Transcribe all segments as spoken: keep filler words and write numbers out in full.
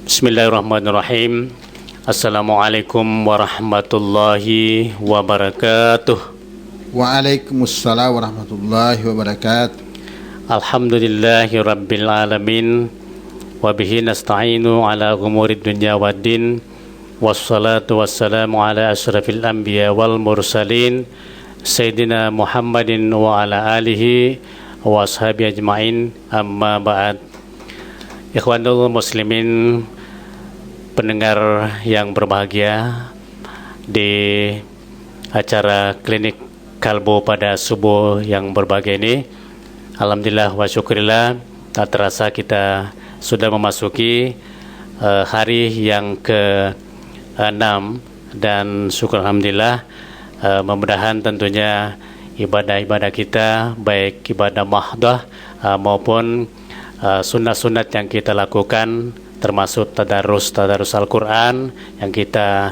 Bismillahirrahmanirrahim. Assalamualaikum warahmatullahi wabarakatuh. Waalaikumsalam warahmatullahi wabarakatuh. Alhamdulillahi rabbil alamin. Wa bihi nasta'inu ala umuri dunya waddin. Wassalatu wassalamu ala asyrafil anbiya wal mursalin, Sayyidina Muhammadin wa ala alihi wa ashabihi ajma'in, amma ba'd. Ikhwanul muslimin, pendengar yang berbahagia, di acara klinik kalbu pada subuh yang berbahagia ini, alhamdulillah wa syukurillah, tak terasa kita sudah memasuki, eh, hari yang keenam, dan syukur alhamdulillah, eh, mudah-mudahan tentunya ibadah-ibadah kita, baik ibadah mahdoh, eh, maupun, eh, sunat-sunat yang kita lakukan, termasuk tadarus, tadarus Al-Quran yang kita,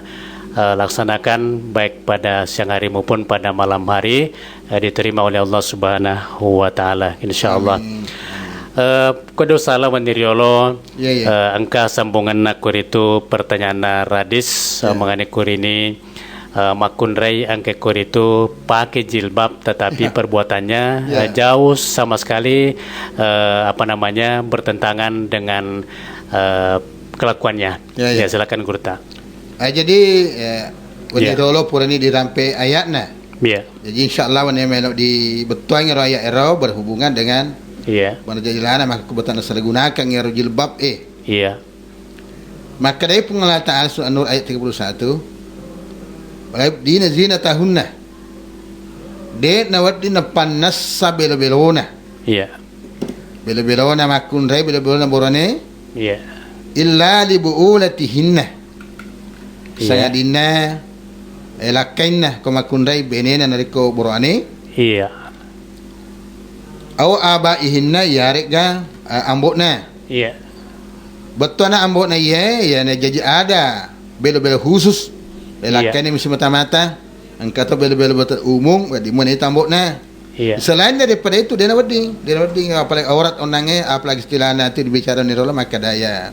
eh, laksanakan baik pada siang hari maupun pada malam hari, eh, diterima oleh Allah Subhanahu wa Ta'ala, insya Allah. Amin. Eh, kodo salam wenni riolo, Iya, iya. Eh, engka sambunganna kuritu pertanyaanna Radis, eh, Iya. mengenai kurini, eh, makkunrai engka kuritu pakai jilbab, tetapi Iya. perbuatannya, Iya. eh, jauh sama sekali, eh, apa namanya, bertentangan dengan, eh, kelakuannya. Iya, iya. Ya, silakan Gurta. Ah, jadi, eh, wenni Iya. riolo purani dirampe ayatna. Iya. Jadi, insya Allah, wenni melo dibettuangi ro ayat ero berhubungan dengan Iya. mana jajilana, maka kebetulan saya gunakan ero jilbab, eh. Iya. Makkedai Puang Allah Ta'ala, Surah An-Nur ayat tiga puluh satu, "Wala yubdina zinatahunna." De' nawedding napannessa belo-belona. Iya. Belo-belona makkunrai, belo-belona borane. Iya. Illa li bu'ulatihinna. Iya. Sangadinna, eh, lakkainna ko makkunrai benena narekko borane. Iya. Au abaihinna, iyaregga, eh, ambo'na. Iya. Bettuanna ambo'na iye, iyana jaji ada belo-belo khusus. Iya. Lakkainna misi mata-mata. Engka to belo-belo botol umum, wedding mone tambo'na. Iya. Selain daripada itu, dena wedding, dena wedding, apalagi aurat onnangnge, apalagi istilahna itu dibicara ni rola makkadaya.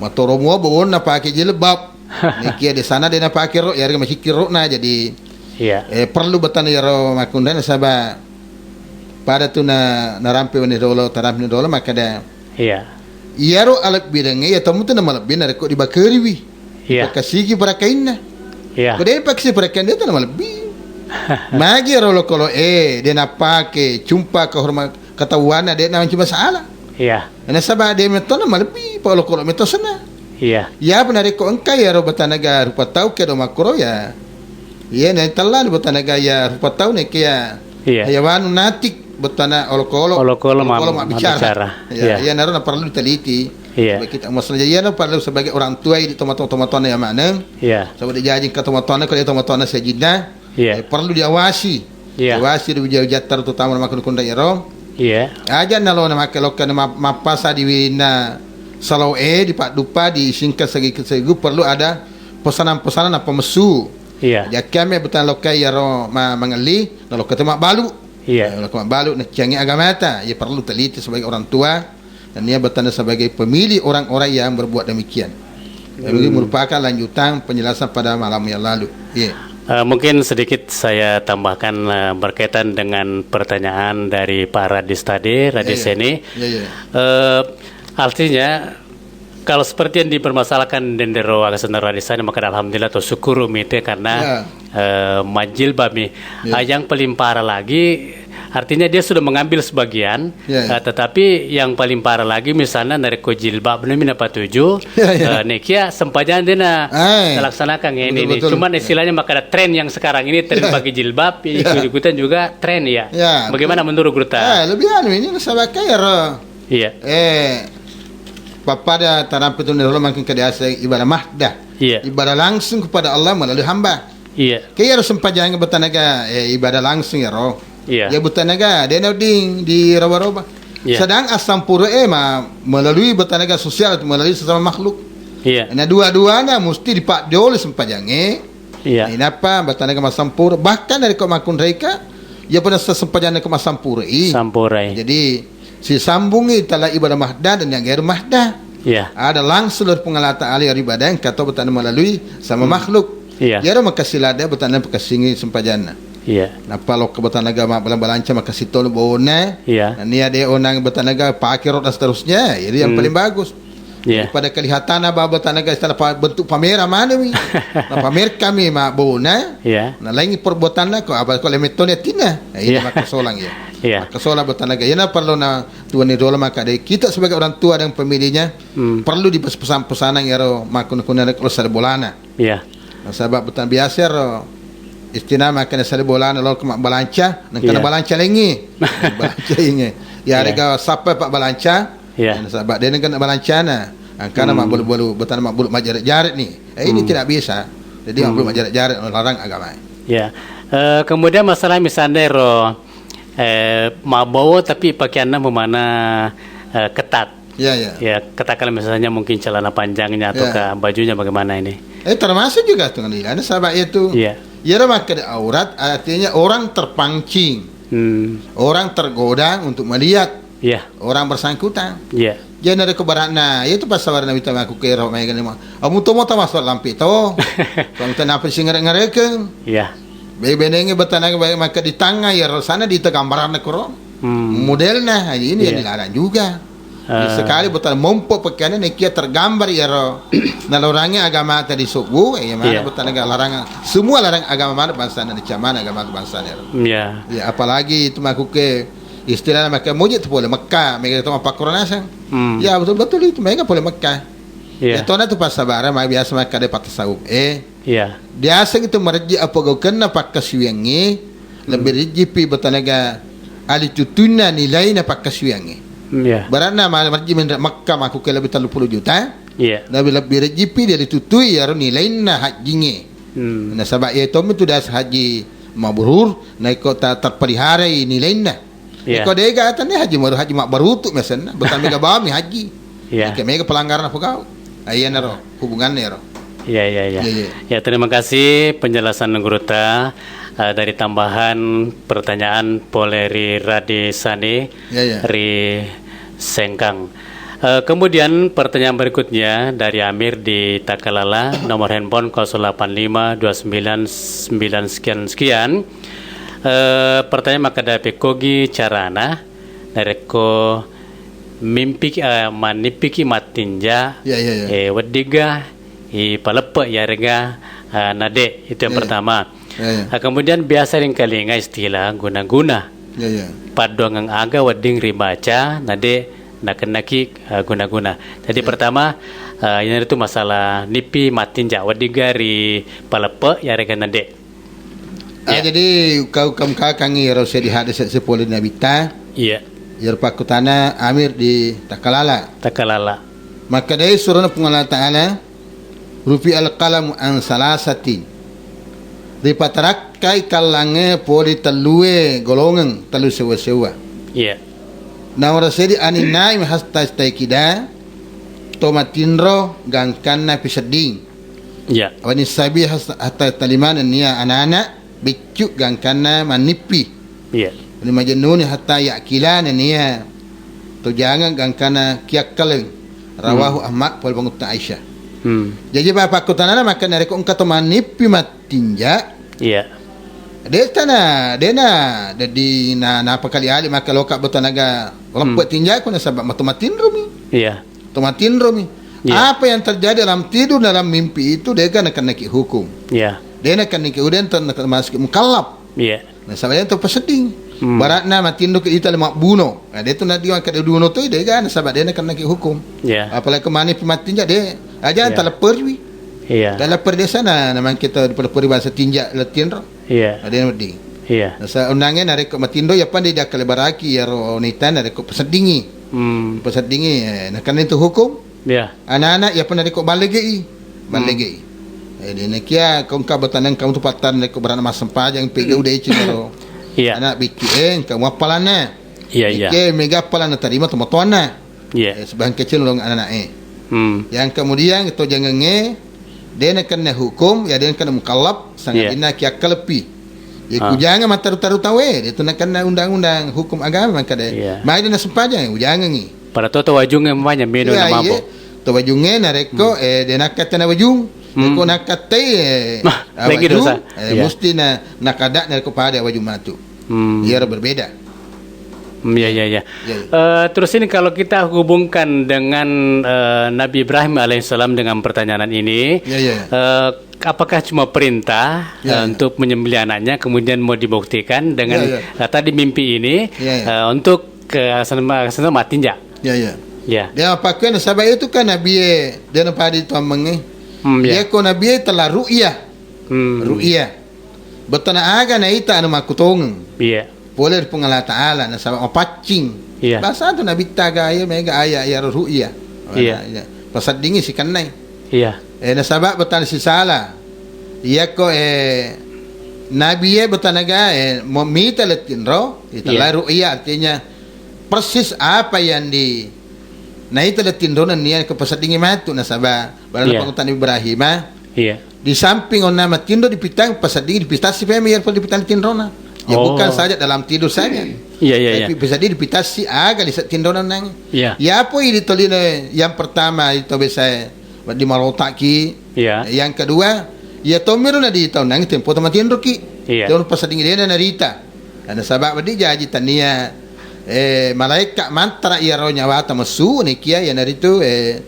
Matoro mua bawonna pake jilbab. Nekia di sana dena pake ro, yarega macikkiro na, jadi, Iya. eh, perlu betana yaro makkunrai nasaba pada tu na, narampe wenni dolo, tarampe ni dolo, makkada Iya. Iyaro alebbirengnge iya tommu tu namalebbi narekko dibakeriwi. Iya. Pakasigi parakainna. Iya. Ko de pakasi parakainna, de tu namalebbi. Magi ero olokolo, eh, de napake, cumpa kehormat, ketahuanna de namanci masalah. Iya. Nasaba de metto namalebbi, pa olokolo metto senna. Iya. Iya, narekko engka iyaro batanaga rupa tau kedo makkoro ya. Iya, na tella ni batanaga ya rupa tau nekia Iya. hayawanu natik betana olokolo, Olokolo ma-, olokolo mabbicara. mabbicara. Iya, Iya. iya, naro na perlu diteliti. Iya. Sebagai kita, maksudnya, iya, na perlu sebagai orang tua, idi tomatoa-tomatoana ya maneng. Iya. Sama dijaji ke tomatoana, kalau tomatoana sejinna, Iya. eh, perlu diawasi. Iya. Diawasi di uja-ujatta, terutama makkunrai ero. Iya. Aja nalona make lokka na ma-, mappasa di wina salo e, di paddupa, di singkat segi-, segu perlu ada pesanan-pesanan apa mesu. Iya. Jadi, akkame betana lokka iyaro ma-, mangelli, na lokka tu mabbalu. Iya. Eh, lokka mabbalu, naciangi agamata, ya perlu teliti sebagai orang tua, dan ia betana sebagai pemilih orang-orang yang berbuat demikian. Dan ini Hmm. merupakan lanjutan penjelasan pada malam yang lalu. Iya. Eh, mungkin sedikit saya tambahkan, eh, berkaitan dengan pertanyaan dari Pak Radis tadi, Radis Iya, iya. Seni. Iya, iya. Eh, artinya, kalau seperti yang dipermasalahkan dendero aga senna Radis Seni, maka alhamdulillah atau syukur mite karena, Iya. eh, majilbab mi. Iya. Ah, yang paling parah lagi, artinya dia sudah mengambil sebagian, Iya, iya. eh, tetapi yang paling parah lagi misalnya narekko jilbab ni minapatuju, Iya, iya. eh, nekia sempajang dena Eh. laksanakan ini Betul, nih. betul. Cuman istilahnya maka ada tren yang sekarang ini, tren Iya. pakai jilbab, Iya. ikut-ikutan juga tren ya. Iya, Bagaimana betul. menurut Gurta? Eh, lebih anu ini nasaba kairo. Iya. Eh, pappada tarampe tu nalolo mangkin kada asa ibadah mahdah. Iya. Ibadah langsung kepada Allah melalui hamba. Iya. Kaya ro sempajang betanaga, eh, ibadah langsung ya ro. Iya. Ya betanaga, dena wedding di roba-roba. Iya. Sedang asampura, eh, ma-, melalui betanaga sosial, melalui sesama makhluk. Iya. Nah, dua-duana mesti dipaddioli sempajange. Iya. Nah, inappa betanaga masampura. Bahkan dari ko makkunraika, ya pernah sesempajanna ko masampura i. Sampurai. Jadi, sisambungi tala ibadah mahda dan yang gairu mahda. Iya. Ada langsung dari Puang Allah Ta'ala yang ibadah yang kata betana melalui sama makhluk. Iya. Iyaro makassi ladde betana pakassingi sempajanna. Iya. Nappa lokka betana ga mabbalanca makassi tolo bona. Iya. Nania de onang betana ga pake rot dan seterusnya. Jadi yang paling bagus. Iya. Pada kelihatanna ba betana ga istilah pa-, bentuk pameran mana mi. Nah, pamer kami ma bona. Iya. Nah, lain perbuatanna ko apa ko lemettoni atinna. Nah, ini maka solang ya. Iya. Maka solang betana ga. Iyana perlu na tuan ni dola maka de kita sebagai orang tua dan pemiliknya Hmm. Perlu dipesan-pesanang iyaro makkuna-kuna kalau sada bolana. Iya. Nasaba betang biasa ro istina makkana sada bolana lo ke mabbalanca, nengkana balanca lengi. Balanca inge. Ya rega sappa pak balanca. Iya. Nasaba de nengkana balancana. Angkana mabbulu-bulu betang mabbulu majaret-jaret ni. Eh, ini tidak bisa. Jadi mabbulu majaret-jaret larang agama. Ya. Eh, kemudian masalah misalnya ro eh, mabowo tapi pakaianna memana eh, ketat. Ya, ya. Ya, katakanlah misalnya mungkin celana panjangnya ataukah bajunya bagaimana ini? Eh, termasuk juga tuh kan, iya. Ada sahabat itu. Iya. Iyaro makkeda aurat artinya orang terpancing, Hmm. orang tergoda untuk melihat Iya. orang bersangkutan. Iya. Jadi ada kebaratna, itu pas sabar Nabi tama aku kero mai gani mau. Amu tomo tama soal lampi to. Kamu tenapa sing ngerek-ngerekeng. Iya. Bebenenge betana baik maka di tanga ya rosana di gambaran koro. Hmm. Modelna ini yang Iya. dilarang juga. Ah. Sekali betul mompo pakaiannya nekia tergambar ya ro. Nalorangnya agama tadi subuh, ya mana Iya. betul larangan. Semua larang agama mana bangsa dan zaman agama bangsa ya. Iya. Ya apalagi itu maku ke istilah maka muji tu boleh Mekah, mega itu apa korona sang. Hmm. Ya betul betul itu mega boleh Mekah. Iya. Ya tona tu pas sabara mai biasa maka ada patah saub. Eh, Iya. Diaseng itu marejji apa gaukenna pakkasiwiangnge, lebbi Hmm. rejjipi betanaga ali tutunna nilaina pakkasiwiangnge. Hmm, iya. Baranna ma-, marejji menre Mekka makkuke lebbi tellu puluh juta. Iya. Lebbi, lebbi rejjipi dia ditutui iyaro nilainna hajjingnge. Hmm. Nasaba iya tommi tu diaseng haji mabrur, naiko ta-, terpeliharai nilainna. Iya. Eko dega tane haji maru haji mak barutu mesenna, bukan mega bawami haji. Iya. Eke mega pelanggaran apa kau? Ah, iya naro hubungannya ro. Iya, iya, iya. Iya, iya. Ya, terima kasih penjelasan Guru ta, eh, dari tambahan pertanyaan pole ri Radi Sani, Iya, iya. ri Sengkang. Eh, kemudian pertanyaan berikutnya dari Amir di Takalala, nomor handphone kosong delapan lima dua sembilan sembilan sekian sekian. Eh, pertanyaan makkeda pekkogi carana narekko mimpiki, eh, mannippiki mattinja, Iya, iya, iya. eh, weddigga ipaleppe yarega, eh, nade, itu yang Iya, iya. pertama. Iya, iya. Ah, kemudian biasa ringkalinga istilah guna-guna. Iya, iya. Paddoangeng aga wedding ribaca nade nakennaki, eh, guna-guna. Jadi Iya. pertama, eh, iyanaritu masalah nippi mattinja weddigga ripaleppe yarega nade. Ah, Iya. jadi kau kam kakangi ro sedi hadis sepuluh Nabi ta. Iya. Jar pakkutana Amir di Takalala. Takalala. Makkedai surana Puang Allah Ta'ala, "Rufi al-qalamu an salasatin." Ripatarakkai kallangnge poli tellue golongeng, tellu sewa-sewa. Iya. Naora sedi anin naim hasta staikida, to matinro gangkanna pisedding. Iya. Awani sabi has-, hatta talimana nia anak-anak, biccu gangkanna manippi. Iya. Wani majennuni hatta yakilana nia to jangang gangkanna kiakkaleng. Rawahu Hmm. Ahmad pole pangutta Aisyah. Hmm. Jaji ba pakkutanana maka narekko engka to manippi mattinja. Iya. Detana, dena, jadi na, napakali ali maka loka botanaga leppe Hmm. tinjaku nasaba matu matinromi. Iya. To matinromi. Iya. Apa yang terjadi dalam tidur, dalam mimpi itu, dega nakennaki hukum. Iya. De nakennaki, udah termasuk mukallaf. Iya. Nasaba de to pasedding. Hmm. Barakna matinro ke ita le mabbuno. Nah, de tu nadi angka de duno tu, dega nasaba de nakennaki hukum. Iya. Apalagi kemana pemattinja, de aja Iya. talepperwi. Iya. Talepper desa na, namang kita diperperi bahasa tinja latinro. Iya. Ada yang wedding. Iya. Nasa undangnya narekko matinro ya pande dia kelebaraki ya ro nita narekko paseddingi. Hmm. Paseddingi, eh, nakennaki tu hukum. Iya. Anak-anak ya pernah deko ballegei. Hmm. Ballegei. Eh, de nakia ko engka batanang kamu tu pattan deko berana massempajang pega udah icin ro. Iya. Anak biccu, eh, engka muappalanna. Iya, iya. Ike mega appalanna tarima tomatoanna. Iya. Eh, sebagian kecil ulung anak-anak, eh. Hmm. Yang kemudian to jangangnge de nakenna hukum, ya de nakenna mukallaf, sangadinna kiakkaleppi. Ya, Ah. kujanga mataru-taru tawe, de tu nakenna undang-undang hukum agama maka de. Iya. Mai de nasempajang, ujangengi. Pada toto wajungnge manya meno Iya, na mabo. iya. to wajungnge narekko, eh, de nakkatte na wajung. Hmm. Ko nakkatte, eh, Nah, ah, lagi wajung, dosa. Eh, Iya. musti na, nakada narekko pada wajung matu. Hmm. Iyaro berbeda. Hmm, ya, ya, ya. Ya, ya. Eh, terus ini kalau kita hubungkan dengan, eh, Nabi Ibrahim alaihissalam dengan pertanyaan ini, Ya, ya. eh, apakah cuma perintah, Ya, eh, ya. untuk menyembelih anaknya, kemudian mau dibuktikan dengan, Ya, ya. eh, tadi mimpi ini, Ya, ya. eh, untuk ke sana, sana matinja? Ya, ya. Ya. Dia apa kan, nasaba itu kan Nabi, eh, dia nampak di tuameng, eh. Hmm, ya. Dia ko Nabi, eh, telah ru'yah. Hmm. Ru'yah. Betana aga naita anu makkutongeng. Iya. Pole ri Puang Allah Ta'ala, nasaba mapaccing. Iya. Bahasa tu Nabitta ga iya mega aya, iya ru'ya. Iya. Iya. Paseddingi sikennai. Iya. Eh, nasaba betana sisala. Iyako, eh, Nabi, eh, betana ga, eh, mo-, mita lettinro, ita Iya. la ru'ya, artinya persis apa yang di, naita lettinro nennia ko paseddingi matu, nasaba barang Iya. pangutan Ibrahim, ah. Iya. Di samping onna matinro dipitang, paseddingi dipitasi pemeng, iya, perlu dipitang tinrona. Ya, Oh. bukan saja dalam tidur saja. Iya, iya, iya. Tapi bisa di-, dipitasi aga lise tinrona nang. Iya. Ya, apa ini tolino yang pertama itu bisa di marotaki. Iya. Yang kedua, ya, tomiro na di tahun nang tempo tama tinroki. Iya. Tahun paseddingi dena narita. Nasaba wedding jaji tania, eh, malaeka mantara iyaro nyawata messu, nekia iyanaritu, eh,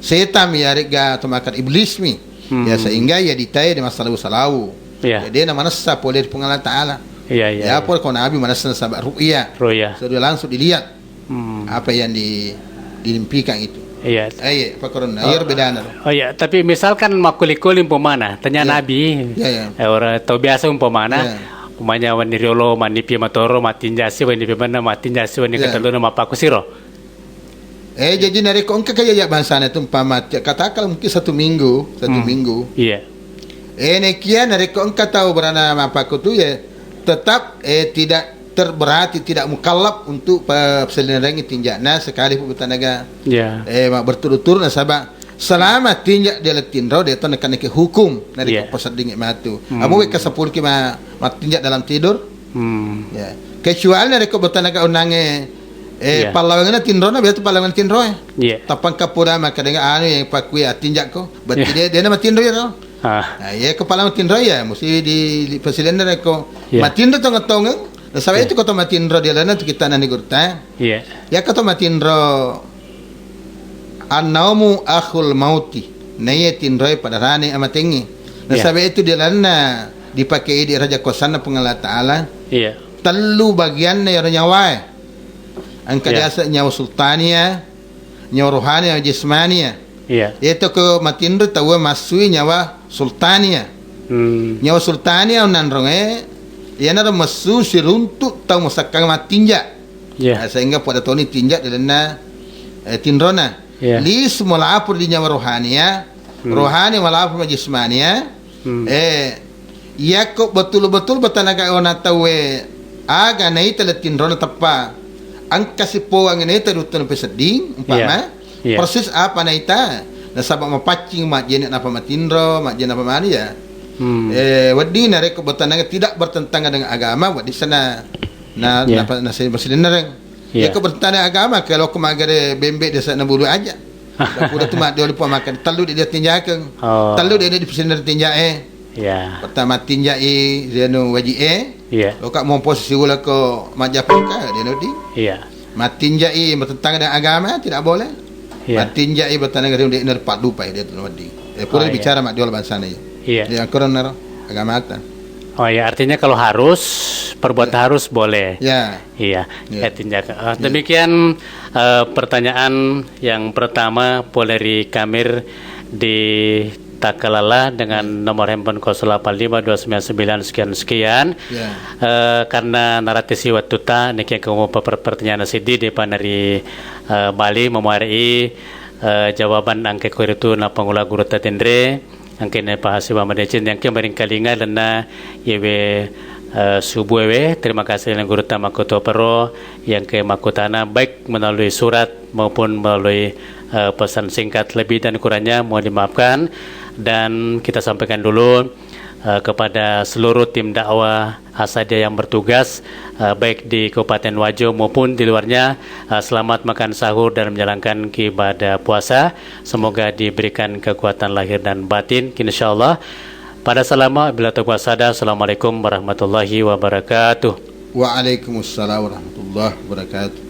setan mi, yarega to makkeda iblis mi. Hmm. Ya, sehingga ya ditae di masalau-salau. Iya. Ya, de namanessa pole ri Puang Allah Ta'ala. Iya, iya, Ya, iya. pole ko Nabi manessa nasaba ru'ya. Ru'ya. Sudah langsung dilihat Hmm. apa yang di-, dimimpikan itu. Iya. Eh, iya, apa korona? Oh. Iya, bedana. Oh, iya, tapi misalkan makkuli-kuli umpamana, tanya Iya. Nabi, Iya, iya. eh, orang tau biasa umpamana, Iya. umpamanya wenni riolo, manipi matoro, matinjasi, wenni pemana, matinjasi, wenni Iya. ketelluna, mappaku siro. Eh, jadi narekko engka kaya ya bangsana itu umpama, katakanlah mungkin satu minggu, satu Hmm. minggu. Iya. Eh, nekia narekko engka tau berana mappaku tu ya, tetap, eh, tidak ter-, berarti tidak mukallaf untuk pe-, pasellenrengi tinja'na sekalipun betanaga, Iya. eh, ma-, berturut-turut nasaba selama tinja di laleng tinro, de to nakenna hukum, narekko Iya. paseddingi matu. Hmm. Amo wekka sepuluh ki ma-, matinja dalam tidur. Hmm. Ya. Kecuali narekko betanaga onnange, eh, Iya. pallawangenna tinrona, biasa pallawangenna tinroe. Iya. Tappa engka pura makkedaga anu yang pakui atinja'ko, berarti Iya. de, de na matinro iyaro. Ah. Nah, iya, ko pallawangenna tinro ya, musti di, di pasellenreng ko. Iya. Matinro tongeng-tongeng, nasaba Iya. itu ko to matinro di lalenna tu kittana ni gurutta. Iya. Ya, ko to matinro, "An-naumu akhul mauti." Naiya tinroe padarane amatengnge. Iya. Nasaba itu di lalenna dipake idi raja kuasanna Puang Allah Ta'ala. Iya. Tellu bagianna iyaro nyawae. Engka Iya. diaseng nyawa sultania, nyawa rohania, jasmania. Iya. Iyeto ko matinro tauwe massui nyawa sultania. Hmm. Nyawa sultania onnanrongnge, iyanaro messu siruntu tau masakkang mattinja. Iya. Nah, sehingga pada toni tinja di lalenna, eh, tinrona. Iya. Lisu malapor di nyawa rohania, Hmm. rohani malapor majismania. Hmm. Eh, iyako betul-betul betanaga ona tauwe aga naita lettinrona teppa engka sipoang naita duttuna pesedding, umpama, Iya. Iya. persis apa naita, nasaba mapaccing, majjene napa matinro, majjene napa manu ya. Hmm. Eh, wedding narekko betanaga tidak bertentangan dengan agama, wedding sana na, Iya. napa, nasi-, nasilennereng. Iya. Iyako bertentangan agama, kalau ko magare bembe desa na bulu aja. Udah tu maddiolo pamaka tellu de dia tinjakeng. Oh. Tellu de dia di pasellenreng tinjae. Iya. Pertama tinjai rianu waji'e. Iya. Loka mompo siula ko majjapangka, de nodi. Iya. Matinjai bertentangan dengan agama, tidak boleh. Iya. Matinjai bertentangan dengan de nerpa dupai dia tu nodi. Eh, pura Oh, iya. bicara maddiolo bangsana ya. Iya. Ya, kurang naro agamata. Oh ya, artinya kalau harus, perbuatan Iya. harus boleh. Ya. Iya, Iya. ya tinjak. Eh, Iya. demikian, eh, pertanyaan yang pertama, pole ri Kamir di Takalala dengan nomor handphone kosong delapan lima dua sembilan sembilan sekian sekian. Iya. Eh, karena narati si wattutta, niki engka mo per-, pertanyaan siddi, depa nari, eh, bali memuarai, eh, jawaban angke koritu napangula guru tatenre. Angkene pahasiwa madeceng, angke maringkalinga lenna yewe, eh, subuh ewe. Terima kasih lenna gurutta makkutoparo, yang ke makkutana baik melalui surat maupun melalui, eh, pesan singkat. Lebih dan kurangnya mohon dimaafkan. Dan kita sampaikan dulu, eh, kepada seluruh tim dakwah Asadia yang bertugas, eh, baik di Kabupaten Wajo maupun di luarnya, eh, selamat makan sahur dan menjalankan ibadah puasa. Semoga diberikan kekuatan lahir dan batin, insyaallah. Pada salama, bila tawfiq wasada. Assalamualaikum warahmatullahi wabarakatuh. Waalaikumsalam warahmatullahi wabarakatuh.